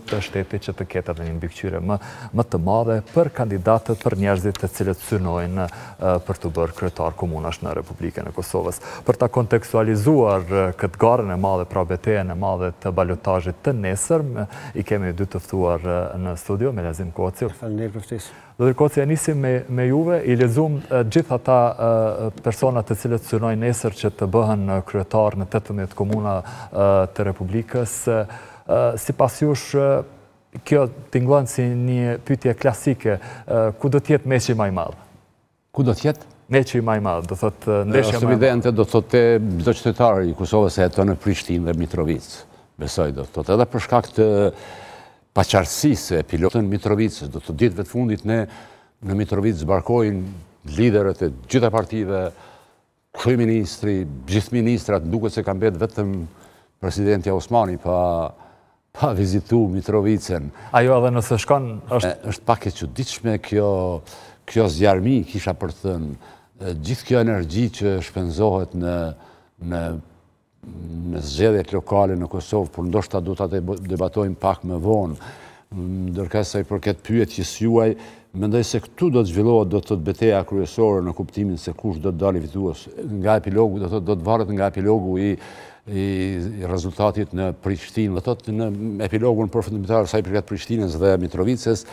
Të shtetit që të ketë edhe një mbikëqyrje më më të madhe për kandidatët, për njerëzit të cilët synojnë për t'u bërë kryetar komunash në Republikën e Kosovës. Për ta kontekstualizuar këtë garën e madhe, pra betejën e madhe të balotazhit të nesërm, i kemi dy të ftuar në studio, Milazim Koci. Faleminderit për ftesë. Zotëri Koci, e nisim me, me juve, i lexum gjithë ata persona të cilët synojnë nesër që të bëhen kryetar në 18 komuna të Republikës. Sipas jush, kjo tingëllon si një pyetje klasike, ku do të jetë meçi ma i madh? Ku do të jetë? Meçi ma i madh, do thotë ndeshja ma e madhe. Është evidente, do thotë te çdo qytetar i Kosovës e jeton në Prishtinë dhe Mitrovicë. Besoj, do thotë, edhe për shkak të paqartësisë së epilogut në Mitrovicës, do thotë ditëve të fundit ne në Mitrovicë zbarkojnë liderët e gjitha partive, Kryeministri, gjithë ministrat, duket se ka mbetë vetëm presidentja Osmani pa pa vizitu Mitrovicën. Ajo edhe nëse shkon është është pak e çuditshme kjo kjo zjarmi, kisha për të thënë, gjithë kjo energji që shpenzohet në në në zgjedhjet lokale në Kosovë, por ndoshta do ta debatojmë pak më vonë. Ndërkaq sa i përket pyetjes juaj, mendoj se këtu do të zhvillohet do të thotë beteja kryesore në kuptimin se kush do të dalë fitues nga epilogu, do të thotë do të varet nga epilogu i i rezultatit në Prishtinë, do të thotë në epilogun përfundimtar sa i përket Prishtinës dhe Mitrovicës,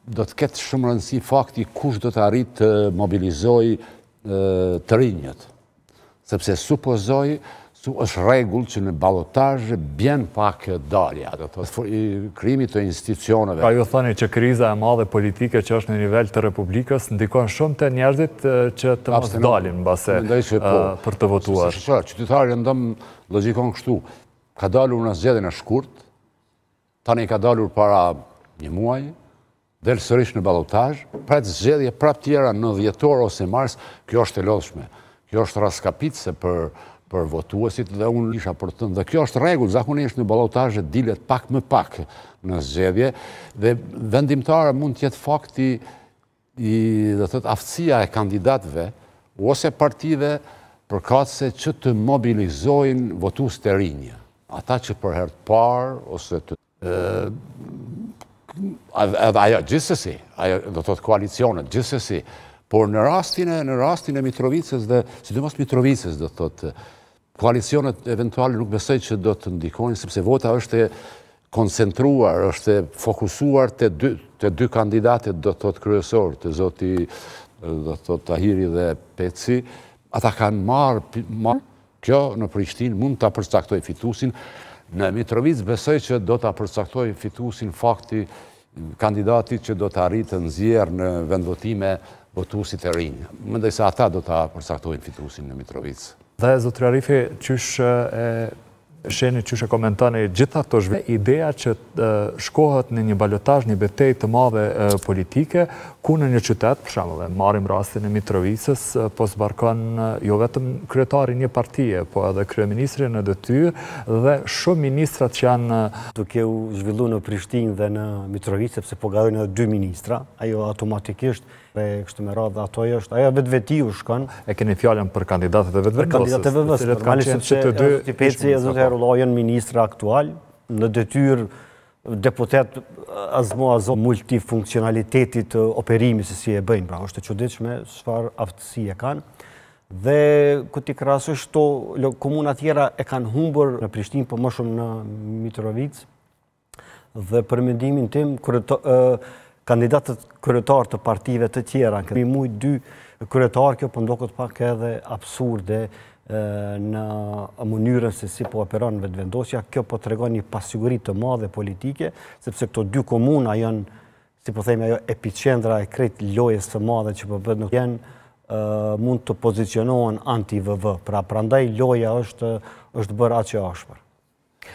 do të ketë shumë rëndësi fakti kush do të arrijë të mobilizojë të rinjët. Sepse supozoj, su është rregull që në balotazh bjen pak dalja, do të thotë krijimit të institucioneve. Pra ju thoni që kriza e madhe politike që është në nivel të Republikës ndikon shumë te njerëzit që të mos dalin mbase po. për të votuar. Sepse qytetari rëndom logjikon kështu, ka dalur në zgjedhje në shkurt, tani ka dalur para një muaji, Del sërish në balotazh, pret zgjedhje prap tjera në dhjetor ose mars, kjo është e lodhshme. Kjo është rraskapitëse për për votuesit dhe unë isha për të thënë dhe kjo është rregull, zakonisht në balotazhe dilet pak më pak në zgjedhje dhe vendimtare mund të jetë fakti i do të thotë aftësia e kandidatëve ose partive përkatëse që të mobilizojnë votues të rinj, ata që për herë të parë ose të edhe ajo, gjithsesi, ajo do të thotë koalicionet, gjithsesi, por në rastin e, në rastin e Mitrovicës dhe, sidomos Mitrovicës, do të thotë, koalicionet eventuale nuk besoj që do të ndikojnë, sepse vota është e koncentruar, është e fokusuar te dy, te dy kandidatët, do të thotë kryesor, te zoti, do të thotë Tahiri dhe Peci, ata kanë marrë, marrë Kjo në Prishtinë mund ta përcaktojë fituesin, në Mitrovicë besoj që do ta përcaktojë fituesin fakti kandidati që do të arrijë të nxjerrë në vendvotime votuesit e rinj. Mendoj se ata do ta përcaktojnë fituesin në Mitrovicë. Dhe zotëri Arifi, qysh e shihni, qysh e komentoni gjitha këto zhvillime, ideja që shkohet në një balotazh, një betejë të madhe politike, ku në një qytet, për shembull, e marrim rastin e Mitrovicës, po zbarkon jo vetëm kryetari i një partie, po edhe kryeministri në detyrë dhe shumë ministrat që janë duke u zhvillu në Prishtinë dhe në Mitrovicë, sepse po garojnë edhe dy ministra, ajo automatikisht dhe kështu me radhë ato është, ajo vetvetiu shkon. E keni fjalën për kandidatët e Vetëvendosjes. Për kandidatët e VV-së, normalisht sepse të dy zoti Peci e zoti Hajrullahu janë ministra aktual, në detyrë deputet azmo azo multifunksionalitetit të operimit se si e bëjnë, pra është e çuditshme çfarë aftësie kanë. Dhe kur t'i krahasosh këto komuna tjera e kanë humbur në Prishtinë, po më shumë në Mitrovicë. Dhe për mendimin tim, kandidatët kryetar të partive të tjera, me mujt dy kryetar, kjo po m'doket pak edhe absurde në mënyrën se si po operon Vetëvendosja, kjo po tregon një pasiguri të madhe politike, sepse këto dy komuna janë, si po themi ajo epiqendra e krejt lojës së madhe që po bëhet në janë mund të pozicionohen anti-VV, pra prandaj loja është është bërë aq e ashpër.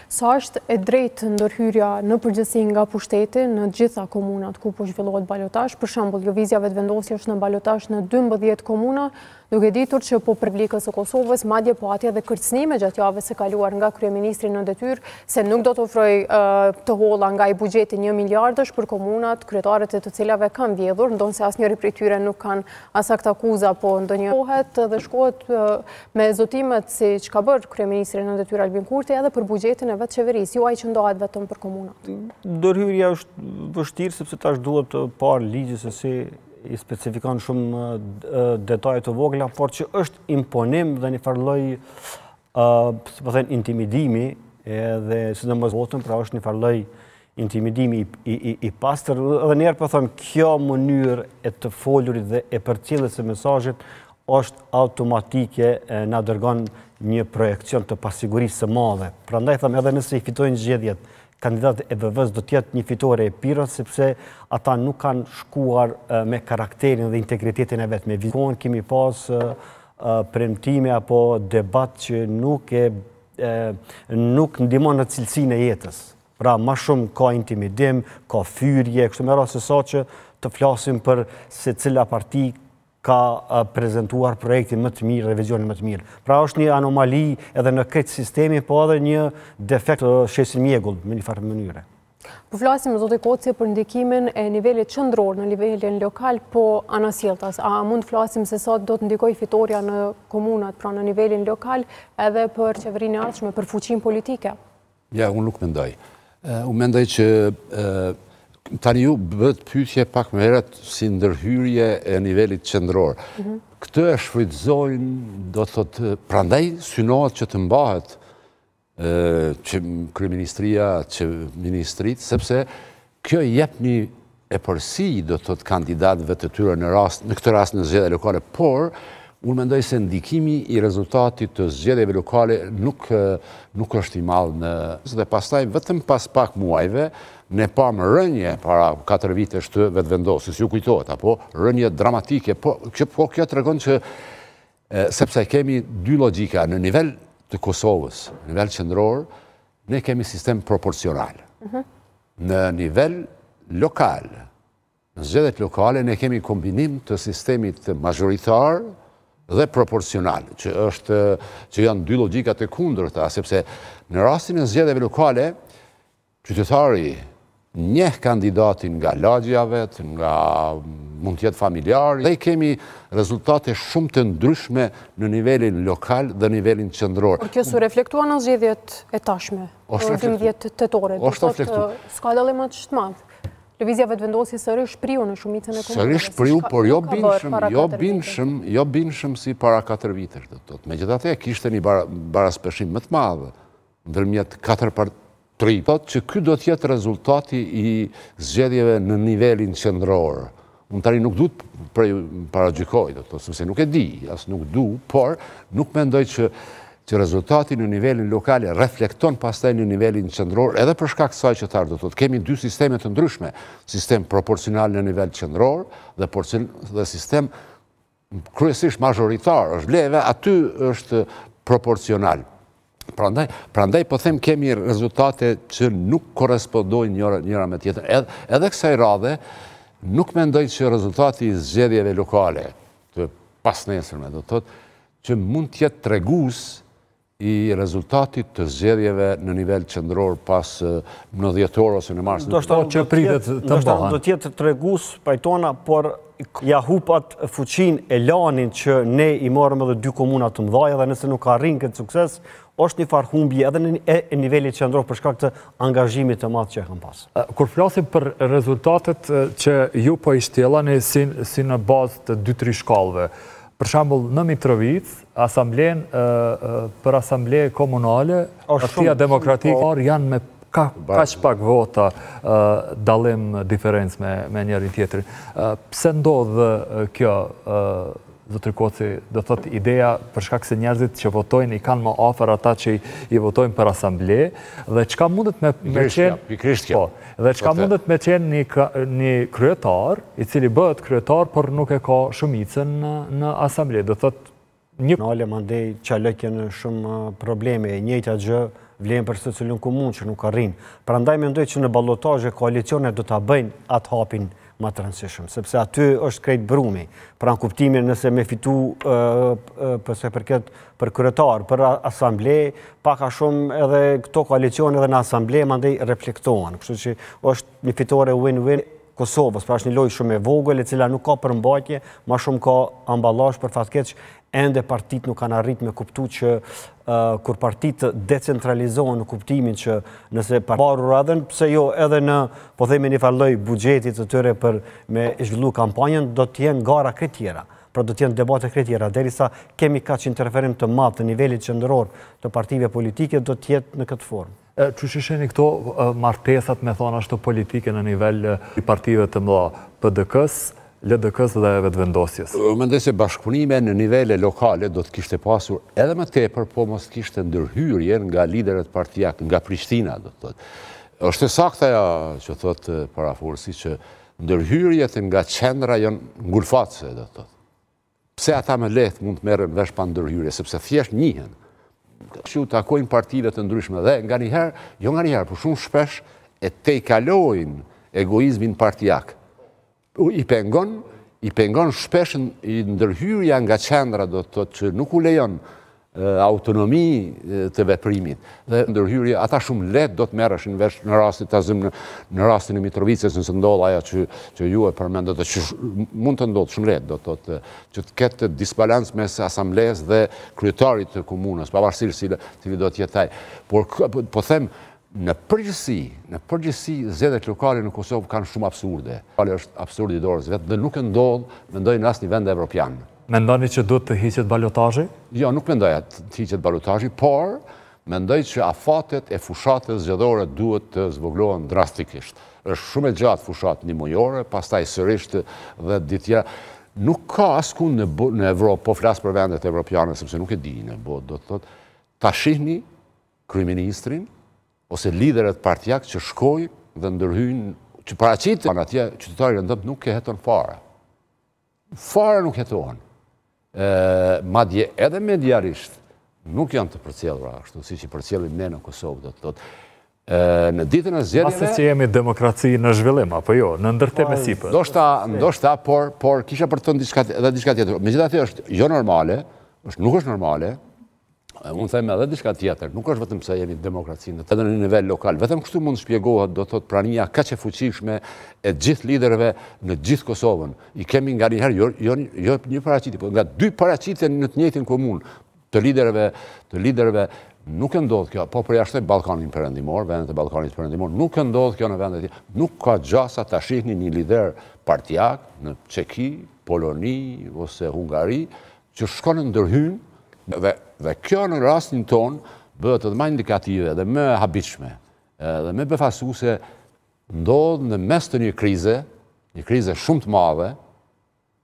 Sa është e drejtë ndërhyrja në përgjithësi nga pushteti në gjitha komunat ku po zhvillohet balotazh? Për shembull, Lëvizja Vetëvendosje është në balotazh në 12 komuna, duke ditur që po Republikës së Kosovës madje pati edhe kërcënime gjatë javës së kaluar nga kryeministri në detyrë se nuk do të ofrojë të holla nga ai buxheti 1 miliardësh për komunat, kryetarët e të cilave kanë vjedhur, ndonëse asnjëri prej tyre nuk kanë as aktakuza, po ndonjë shkohet dhe shkohet me zotimet siç ka bërë kryeministri në detyrë Albin Kurti edhe për buxhetin. buxhetin e vetë qeverisë, jo ai që ndahet vetëm për komunat. Ndërhyrja është vështirë, sepse tash duhet parë ligji se si i specifikon shumë detaje të vogla, por që është imponim dhe një farë lloj, si po thënë, intimidimi, edhe sidomos votën, pra është një farë lloj intimidimi i pastër. Edhe njëherë po them, kjo mënyrë e të folurit dhe e përcjelljes së mesazhit është automatike na dërgon një projekcion të pasigurisë së madhe. Prandaj them edhe nëse i fitojnë zgjedhjet, kandidatët e VV-së do të jetë një fitore e pirrës, sepse ata nuk kanë shkuar me karakterin dhe integritetin e vet. Me kohën kemi pas premtime apo debat që nuk e nuk ndihmon në cilësinë e jetës. Pra, ma shumë ka intimidim, ka fyrje, kështu me radhë se sa që të flasim për se cila parti ka prezentuar projektin më të mirë dhe vizionin më të mirë. Pra është një anomali edhe në këtë sistemi, po edhe një defekt të shesin mjegull, në një farë mënyre. Po flasim, zoti Koci, për ndikimin e nivelit qendror në nivelin lokal, po anasjelltas. A mund të flasim se sa do të ndikojë fitorja në komunat, pra në nivelin lokal, edhe për qeverinë e ardhshme, për fuqinë politike? Ja, unë nuk mendoj. Unë mendoj që tani ju bëtë pyetje pak më herët si ndërhyrje e nivelit qendror. Mhm. Këtë e shfrytëzojnë, do të thotë, prandaj synohet që të mbahet që kryeministria, që ministritë, sepse kjo i jep një epërsi, do të thotë, kandidatëve të tyre në rast, në këtë rast në zgjedhje lokale, por unë mendoj se ndikimi i rezultatit të zgjedhjeve lokale nuk nuk është i madh në dhe pastaj vetëm pas pak muajve ne pamë rënie para 4 vitesh të Vetëvendosjes, ju kujtohet apo rënie dramatike, po kjo po kjo tregon që sepse kemi dy logjika në nivel të Kosovës, në nivel qendror, ne kemi sistem proporcional. Mhm. Në nivel lokal, në zgjedhjet lokale, ne kemi kombinim të sistemit mazhoritar dhe proporcional, që është që janë dy logjika të kundërta, sepse në rastin e zgjedhjeve lokale, qytetari njeh kandidatin nga lagjja vet, nga mund të jetë familjar, dhe kemi rezultate shumë të ndryshme në nivelin lokal dhe nivelin qendror. Por kjo s'u reflektua në zgjedhjet e tashme? Është 12 tetorit. Është reflektu. S'ka dallim aq të madh. Lëvizja Vetëvendosje sërish priu në shumicën e komunave. Sërish priu, por jo bindshëm, jo bindshëm, jo bindshëm si para 4 vitesh, do të thotë. Megjithatë, kishte një baraspeshim më të madh ndërmjet 4 par 3. Thotë që ky do të jetë rezultati i zgjedhjeve në nivelin qendror. Unë tani nuk du të paragjykoj, do të thotë, sepse nuk e di, as nuk du, por nuk mendoj që që rezultati në nivelin lokal reflekton pastaj në nivelin qendror, edhe për shkak të saj që thashë, do të thotë, kemi dy sisteme të ndryshme, sistem proporcional në nivel qendror dhe, dhe sistem kryesisht mazhoritar, është vleve, aty është proporcional. Prandaj, prandaj po them kemi rezultate që nuk korrespondojnë njëra, njëra me tjetrën. Edhe, edhe kësaj radhe, nuk mendoj që rezultati i zgjedhjeve lokale të pasnesërme, do të thotë, që mund të jetë tregues i rezultatit të zgjedhjeve në nivel qendror pas në dhjetor ose në mars. Ndoshta që pritet të mbahen. Do të jetë tregues pajtona, por ja hup atë fuqinë elanin që ne i morëm edhe dy komuna të mëdha dhe nëse nuk arrin këtë sukses, është një farë humbje edhe në nivelin qendror për shkak të angazhimit të madh që e kanë pas. Kur flasim për rezultatet që ju po i shtjelloni si, si në bazë të 2-3 shkallëve, për shembull në Mitrovicë, asamblenë për asamble komunale, Partia Demokratike po. janë me ka, kaq pak vota dallim diferencë me, me njërin tjetrin. Pse ndodh kjo, zotri Koci, do thotë ideja për shkak se njerëzit që votojnë i kanë më afër ata që i votojnë për asamble, dhe çka mundet me, me qenë... Pikërisht kjo. Po, dhe çka mundet me qenë një, një kryetar, i cili bëhet kryetar, por nuk e ka shumicën në, në asamble. Do thotë Një Nale mandej çalojnë shumë probleme, e njëjta gjë vlen për secilën komunë që nuk arrin. Prandaj mendoj që në balotazhe koalicionet do ta bëjnë atë hapin më të rëndësishëm, sepse aty është krejt brumi. Pra në kuptimin nëse me fitu për sa i përket për kryetar, për asamble, pak a shumë edhe këto koalicione edhe në asamble mandej reflektohen. Kështu që është një fitore win-win. Kosovës, pra është një lojë shumë e vogël, e cila nuk ka përmbajtje, ma shumë ka ambalazh për fat keq, ende partitë nuk kanë arrit me kuptu që kur partitë decentralizohen në kuptimin që nëse parura edhe pse jo edhe në, po themi një farë lloj buxhetit të tyre për me zhvillu kampanjën, do të jenë gara krejt tjera, pra do të jenë debate krejt tjera, derisa kemi kaq interferim të madh të nivelit qendror të partive politike, do të jetë në këtë formë. Qysh i shihni këto martesat, me thonë ashtu, politike në nivel i partive të mëdha, PDK-së, LDK-së dhe Vetëvendosjes? Unë mendoj se bashkëpunime në nivele lokale do të kishte pasur edhe më tepër, po mos të kishte ndërhyrje nga liderët partiak, nga Prishtina, do të thotë. Është e saktë ajo që thotë parafolësi që ndërhyrjet nga qendra janë ngulfatëse, do të thotë. Pse ata më lehtë mund të merren vesh pa ndërhyrje, sepse thjesht njihen, që u takojnë partive të ndryshme dhe nganjëherë, jo nganjëherë, por shumë shpesh e tejkalojnë egoizmin partiak. I pengon, i pengon shpesh ndërhyrja nga qendra, do të thotë që nuk u lejon autonomi të veprimit dhe ndërhyrje, ata shumë lehtë do të merreshin vesh në rastin ta zëmë në, në rastin e Mitrovicës nëse ndodh ajo që që ju e përmendët dhe që mund të ndodhë shumë lehtë, do të thotë që të ketë disbalancë mes asamblesë dhe kryetarit të komunës, pavarësisht cili, cili do të jetë ai. Por po them në përgjithësi, në përgjithësi zgjedhjet lokale në Kosovë kanë shumë absurde. Është absurd i dorës vet dhe nuk e ndodh, mendoj në asnjë vend evropian. Mendoni që duhet të hiqet balotazhi? Jo, nuk mendoj të hiqet balotazhi, por mendoj që afatet e fushatës zgjedhore duhet të zvogëlohen drastikisht. Është shumë e gjatë fushatë njëmujore, pastaj sërish 10 ditë tjera. Nuk ka askund në, në Evropë, po flas për vendet evropiane, sepse nuk e di në botë, do të thotë, ta shihni kryeministrin ose liderët partiak që shkojnë dhe ndërhyjnë, që paraqiten atje, qytetari rëndom nuk e heton fare. Fare nuk hetohen. Madje edhe mediarisht nuk janë të përcjellura ashtu siç i përcjellim ne në Kosovë, do të thotë. Në ditën e zgjedhjeve Mase që jemi demokraci në zhvillim apo jo, në ndërtim e sipër. Ndoshta, ndoshta, por por kisha për të thënë diçka edhe diçka tjetër. Megjithatë është jo normale, është nuk është normale, Unë them edhe diçka tjetër, nuk është vetëm pse jemi demokraci në edhe në nivel lokal, vetëm kështu mund të shpjegohet, do të thotë prania kaq e fuqishme e gjithë liderëve në gjithë Kosovën. I kemi nganjëherë jo jo jo një paraqitje, por nga dy paraqitje në të njëjtën komunë të liderëve, të liderëve nuk e ndodh kjo, po përjashtoj Ballkanin Perëndimor, vendet e Ballkanit Perëndimor, nuk e ndodh kjo në vendet e tjera. Nuk ka gjasa ta shihni një lider partiak në Çeki, Poloni ose Hungari që shkon e ndërhyn dhe, dhe kjo në rastin tonë bëhet edhe më indikative dhe më e habitshme dhe më befasuese ndodh në mes të një krize, një krize shumë të madhe,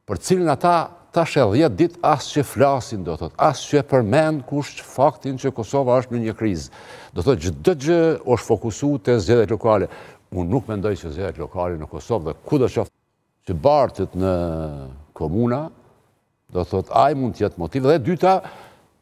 për cilën ata tash e 10 ditë as që flasin, do thotë, as që e përmend kush faktin që Kosova është në një krizë. Do thotë, çdo gjë është fokusu te zgjedhjet lokale. Unë nuk mendoj që zgjedhjet lokale në Kosovë dhe kudo qoftë që bartet në komuna, do thotë, ai mund të jetë motiv. Dhe e dyta,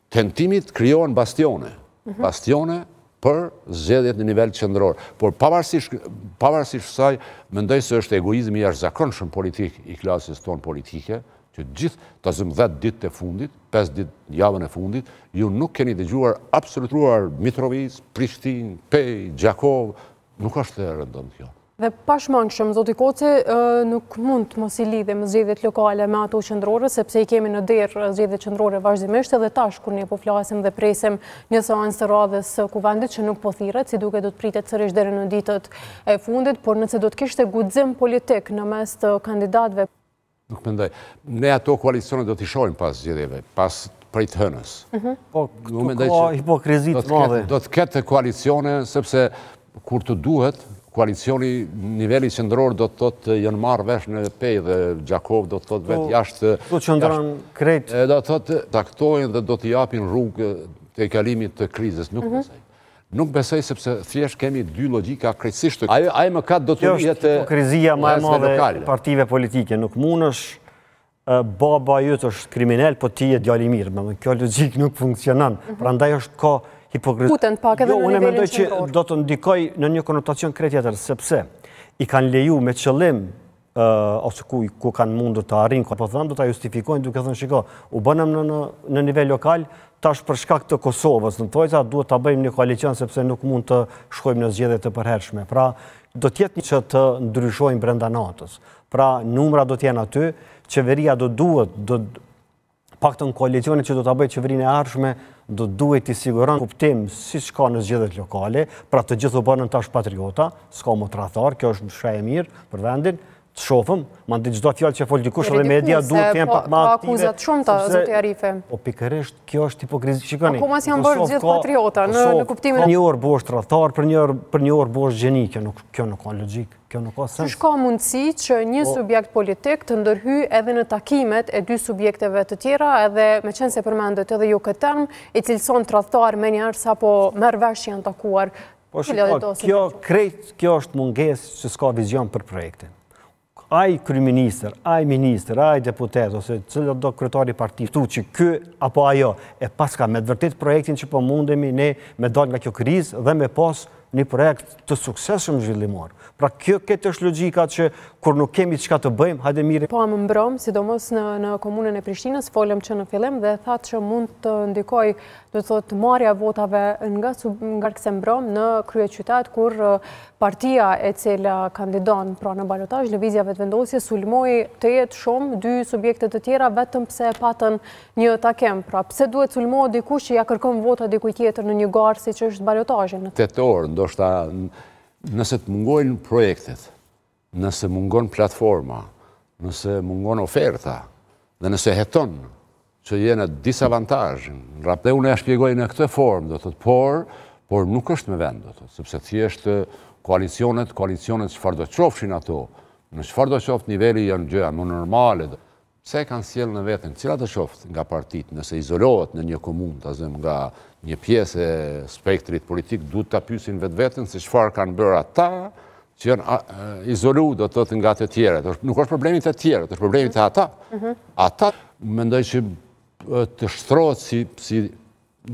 tentimi të krijohen bastione. Mhm. Bastione për zgjedhjet në nivel qendror. Por pavarësisht pavarësisht kësaj, mendoj se është egoizmi i jashtëzakonshëm politik i klasës tonë politike, që gjithë ta zëmë 10 ditët e fundit, 5 ditë javën e fundit, ju nuk keni dëgjuar absolutuar Mitrovicë, Prishtinë, Pejë, Gjakovë, nuk është e rëndomtë kjo. Dhe pashmangshëm, zoti Koci, nuk mund të mos i lidhim zgjedhjet lokale me ato qendrore, sepse i kemi në derë zgjedhjet qendrore vazhdimisht, edhe tash kur ne po flasim dhe presim një seancë të radhës së kuvendit që nuk po thirret, si duket do të pritet sërish deri në ditët e fundit, por nëse do të kishte guxim politik në mes të kandidatëve. Nuk mendoj. Ne ato koalicione do t'i shohim pas zgjedhjeve, pas prej të hënës. Mhm. Po, këtu ka hipokrizi të madhe. Do të ketë koalicione, sepse kur të duhet, koalicioni niveli qendror do të thotë janë marrë vesh në Pejë dhe Gjakovë do të thotë vetë jashtë... Këtu qëndron krejt... Do të thotë taktojnë dhe do t'i japin rrugë tejkalimit të krizës, nuk mhm. besoj. Nuk besoj sepse thjesht kemi dy logjika krejtësisht të... Ai ai mëkat do të lihet të hipokrizia më e madhe e partive politike, nuk mundesh baba yt është kriminel, po ti je djalë i mirë, domethënë kjo logjikë nuk funksionon. Mhm. Prandaj është ka hipokrizi. Futen pak edhe jo, në nivelin qendror. Jo, unë mendoj që do të ndikoj në një konotacion krejt tjetër, sepse i kanë leju me qëllim ose ku, ku kanë mundur të arrijnë, po them, do ta justifikojnë duke thënë, shiko, u bënëm në, në, në nivel lokal, tash për shkak të Kosovës, në thonjëza, duhet ta bëjmë një koalicion sepse nuk mund të shkojmë në zgjedhje të përhershme. Pra, do të jetë një që të ndryshojnë brenda natës. Pra, numra do të jenë aty, qeveria do duhet, do paktën koalicioni që do ta bëjë qeverinë e ardhshme do duhet t'i siguron kuptim siç ka në zgjedhjet lokale, pra të gjithë u bënën tash patriota, s'ka më tradhtar, kjo është shenjë e mirë për vendin, të shofëm, mandej çdo fjalë që fol dikush edhe media duhet të jenë pak më aktive. Ka akuza të shumta, zoti Arifi. Po pikërisht kjo është hipokrizi. Shikoni. Akoma s'janë bërë gjithë patriota në në kuptimin e një orë bëhesh tradhtar, për një orë për një orë bëhesh gjeni, kjo nuk kjo nuk ka logjikë. Kjo nuk ka sens. Qysh ka mundësi që një po- subjekt politik të ndërhyjë edhe në takimet e dy subjekteve të tjera, edhe meqenëse përmendët edhe ju këtë term, i cilëson tradhtar menjëherë sapo merr vesh që janë takuar. Po shiko, kjo krejt, kjo është mungesë që s'ka vizion për projektin. Ai kryeministër, ai ministër, ai deputet, ose cilido kryetar i partisë, tu që ky apo ajo, e paska me të vërtetë projektin që po mundemi ne me dalë nga kjo krizë dhe me pas një projekt të suksesshëm zhvillimor. Pra kjo këtë është logjika që kur nuk kemi çka të bëjmë, hajde mirë. Po amë mbrëmë, sidomos në, në komunën e Prishtinës, folëm që në fillim dhe thatë që mund të ndikojë, do të thotë marrja e votave nga, nga se mbrëmë në kryeqytet, kur partia e cila kandidon pra në balotazh, Lëvizja Vetëvendosje, sulmoi tejet shumë dy subjekte të tjera vetëm pse patën Një takim, pra pse duhet sulmohet dikush që ia kërkon vota dikujt tjetër në një garë siç është balotazhi? Tetor, ndoshta nëse të mungojnë projektet, nëse mungon platforma, nëse mungon oferta, dhe nëse heton që je në disavantazh, në rap dhe unë e shpjegoj në këtë formë, do të thotë, por, por nuk është me vend, do të thotë, sepse thjesht koalicionet, koalicionet çfarëdo qofshin ato, në çfarëdo qoftë niveli janë gjëja më normale, Pse e kanë sjellë në veten, cilado qoftë nga partitë, nëse izolohet në një komunë, ta zëmë nga një pjesë e spektrit politik, duhet ta pyesin vetveten se çfarë kanë bërë ata që janë izolu, do të thotë nga të tjerët. Nuk është problemi te të tjerët, është problemi te ata. Mhm. Ata mendoj që të shtrohet si si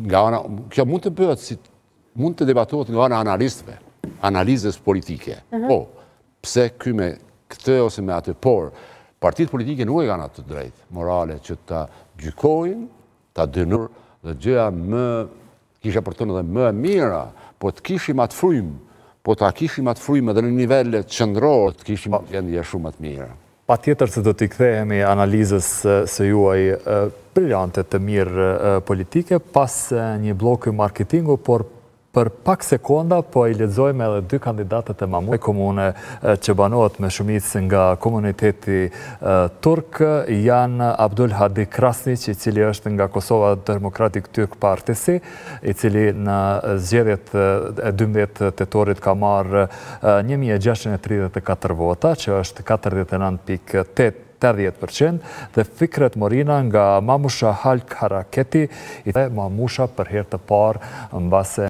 nga ana, kjo mund të bëhet si mund të debatohet nga ana e analistëve, analizës politike. Mhm. Po, pse ky me këtë ose me atë, por partitë politike nuk e kanë atë të drejtë morale që ta gjykojnë, ta dënojnë dhe gjëja më kisha për të thënë edhe më e mira, po të kishim atë frymë, po ta kishim atë frymë edhe në nivel qendror, të kishim gjendje shumë më të mirë. Patjetër se do t'i kthehemi analizës së juaj briljante të mirë politike pas një blloku marketingu, por për pak sekonda po i lexojmë edhe dy kandidatët e Mamushës, komune që banohet me shumicë nga komuniteti turk, janë Abdul Hadi Krasniqi, i cili është nga Kosova Demokratik Türk Partisi, i cili në zgjedhjet e 12 tetorit ka marrë 1634 vota, që është 49.80%, dhe Fikret Morina nga Mamusha Halk Haraketi, i dhe Mamusha për herë të parë mbase.